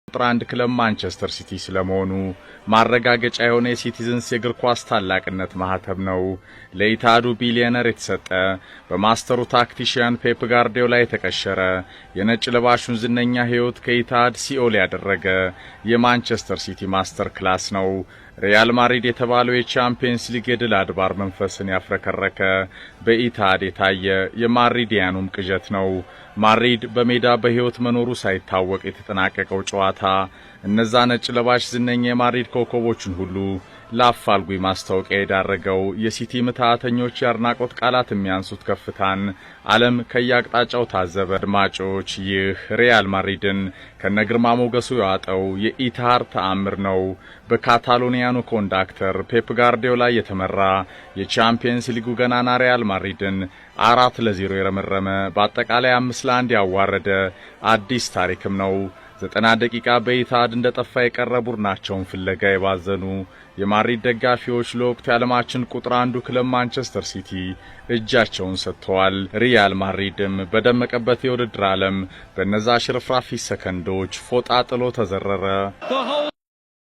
ቁጥር አንድ ክለብ ማንቸስተር ሲቲ ስለመሆኑ ማረጋገጫ የሆነ የሲቲዝንስ የእግር ኳስ ታላቅነት ማህተም ነው። ለኢትሃዱ ቢሊዮነር የተሰጠ፣ በማስተሩ tactician ፔፕ ጋርዲዮላ የተቀሸረ፣ የነጭ ለባሹን ዝነኛ ሕይወት ከኢትሃድ ሲኦል ያደረገ የማንቸስተር ሲቲ master class ነው። ሪያል ማድሪድ የተባለው የቻምፒየንስ ሊግ የድል አድባር መንፈስን ያፍረከረከ በኢትሃድ የታየ የማድሪዲያኑም ቅዠት ነው። ማድሪድ በሜዳ በሕይወት መኖሩ ሳይታወቅ የተጠናቀቀው ጨዋታ እነዛ ነጭ ለባሽ ዝነኛ የማድሪድ ኮከቦችን ሁሉ ለአፋልጉኝ ማስታወቂያ የዳረገው የሲቲ ምትሃተኞች የአድናቆት ቃላት የሚያንሱት ከፍታን ዓለም ከየአቅጣጫው ታዘበ። አድማጮች፣ ይህ ሪያል ማድሪድን ከነግርማ ሞገሱ የዋጠው የኢትሃድ ተአምር ነው። በካታሎኒያኑ ኮንዳክተር ፔፕ ጋርዲዮላ የተመራ የቻምፒየንስ ሊጉ ገናና ሪያል ማድሪድን 4-0 የረመረመ፣ በአጠቃላይ 5-1 ያዋረደ አዲስ ታሪክም ነው። 90 ደቂቃ በኢትሃድ እንደጠፋ የቀረ ቡድናቸውን ፍለጋ የባዘኑ የማድሪድ ደጋፊዎች ለወቅቱ የዓለማችን ቁጥር አንዱ ክለብ ማንቸስተር ሲቲ እጃቸውን ሰጥተዋል። ሪያል ማድሪድም በደመቀበት የውድድር ዓለም በነዛ ሽርፍራፊ ሰከንዶች ፎጣ ጥሎ ተዘረረ። The whole